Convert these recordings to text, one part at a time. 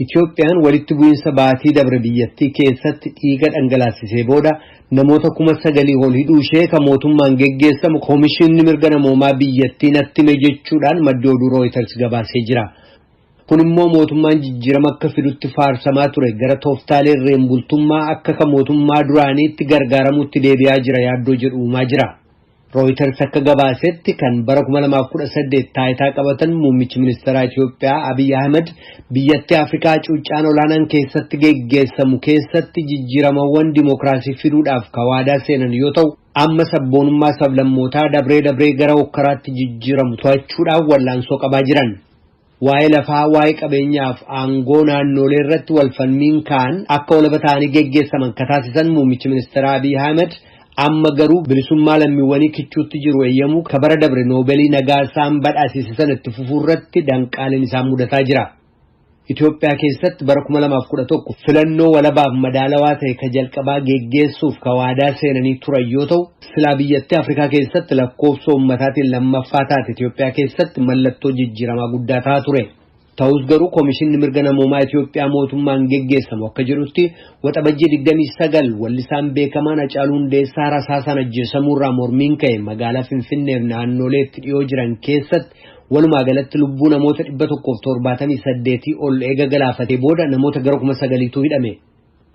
Itoophiyaan walitti bu'iinsa baatii dabre biyyattii keessatti dhiiga dhangalaasisee booda namoota 9,000 ol hidhuu ishee kan mootummaan geggeessamu Koomishinni mirga namoomaa biyyattii natti hime jechuudhaan maddi oduu Rooyiters gabaasee jira. Kun immoo mootummaan jijjiirama akka fidutti faarsamaa ture gara tooftaalee irreen bultummaa akka kan mootummaa duraaniitti gargaaramuutti deebi'aa jira yaaddoo jedhu uumaa jira. Rooyiters akka gabaasetti kan bara 2018 taayitaa qabatan muummichi ministeeraa Itoophiyaa Abiy Ahmed biyyattii Afrikaa cuuccaan olaanaan keessatti geggeessamu keessatti jijjiiramawwan dimookiraasii fiduudhaaf ka waadaa seenan yoo ta'u, amma sabboonummaa sablammootaa dabree dabree gara hokkaraatti jijjiiramu to'achuudhaaf wallaansoo qabaa jiran. Waa'ee lafaa, waa'ee qabeenyaaf aangoo naannoolee irratti walfalmiin ka'an akka walaba ta'anii geggeessaman ka taasisan muummichi ministeeraa Abiy Ahmed amma garuu bilisummaa lammiiwwanii kichuutti jiru eeyyamuu ka bara dabre Noobeelii nagaa isaan badhaasise sana itti fufuu irratti danqaaleen isaan mudataa jira. Itoophiyaa keessatti bara 2011 filannoo walabaaf madaalawaa ta'e ka jalqabaa geggeessuuf ka waadaa seenanii turan yoo ta'u, silaa biyyattii Afrikaa keessatti lakkoofsa uummataatiin lammaffaa taate Itoophiyaa keessatti mallattoo jijjiiramaa guddaa ta'aa ture. Ta'us garuu Koomishinni mirga namoomaa Itoophiyaa mootummaan geggeessamu akka jedhutti Waxabajjii 29 wallisaan beekamaan Hacaaluu Hundeessaa rasaasaan ajjeesamuurraa mormiin ka'e magaalaa Finfinneef naannolee itti dhiyoo jiran keessatti walumaa galatti lubbuu namoota 178 ol eega galaafatee booda namoota gara 9,000tu hidhame.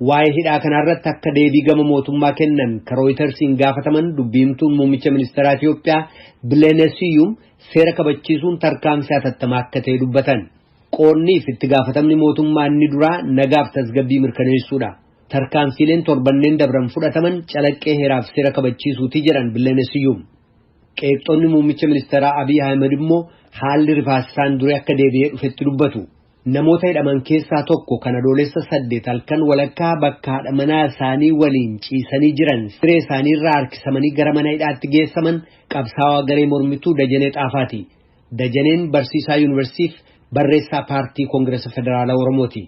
Waa'ee hidhaa kanarratti akka deebii gama mootummaa kennan ka Rooyitersiin gaafataman dubbiimtuun muummicha ministeeraa Itoophiyaa Bileene Siyyum seera kabachiisuun tarkaanfii hatattamaa akka ta'e dubbatan. Qoonniif itti gaafatamni mootummaa inni duraa nagaaf tasgabbii mirkaneessuudha. Tarkaanfiileen torbanneen dabran fudhataman calaqqee heeraaf seera kabachiisuuti jedhan Bileene Siyyum. Qeeqxonni muummicha ministeeraa Abiy Ahmed immoo haalli rifaasisaan durii akka deebi'ee dhufetti dubbatu. Namoota hidhaman keessaa tokko kan Adoolessa 8 halkan walakkaa bakka haadha manaa isaanii waliin ciisanii jiran siree isaanii irraa harkisamanii gara mana hidhaatti geessaman qabsaawaa garee mormituu Dajanee Xaafaati. Dajaneen barsiisaa yuunivarsiitiif barreessaa paartii Koongiresa Federaalaa Oromooti.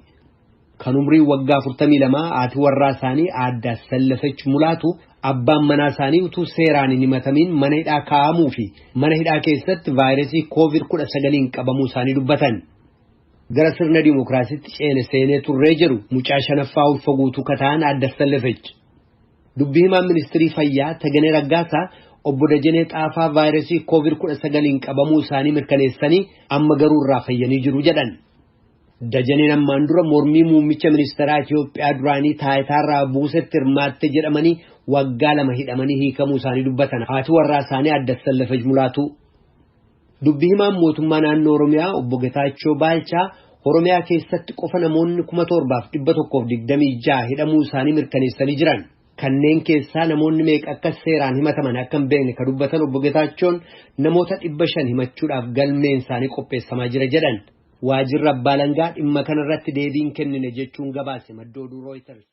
Kan umriin waggaa 42 haati warraa isaanii Aadde Assallafech Mulaatu abbaan manaa isaanii utuu seeraan hin himatamiin mana hidhaa kaa'amuu fi mana hidhaa keessatti vaayirasii Koovid-19n qabamuu isaanii dubbatan. Gara sirna dimookiraasiitti ceene seenee turree jedhu mucaa shanaffaa ulfa guutuu ka ta'an Aadde Assallafech. Dubbii himaan ministirii fayyaa Taganee Raggaasaa obbo Dajanee Xaafaa vaayirasii Koovid-19n qabamuu isaanii mirkaneessanii amma garuu irraa fayyanii jiru jedhan. Dajaneen ammaan dura mormii muummicha ministeeraa Itoophiyaa duraanii taayitaarraa buusetti hirmaatte jedhamanii waggaa lama hidhamanii hiikamuu isaanii dubbatan. Haati warraa isaanii Aadde Assallafej Mulaatuu. Dubbi himaan mootummaa naannoo Oromiyaa obbo Getaachoo Baalchaa Oromiyaa keessatti qofa namoonni 7,126 hidhamuu isaanii mirkaneessanii jiran. Kanneen keessaa namoonni meeqa akka seeraan himataman akka hin beekne ka dubbatan obbo Getaachoon namoota 500 himachuudhaaf galmeen isaanii qopheessamaa jira jedhan. Waajirri Abbaa Alangaa dhimma kanarratti deebii hin kennine jechuun gabaase maddi oduu Rooyiters.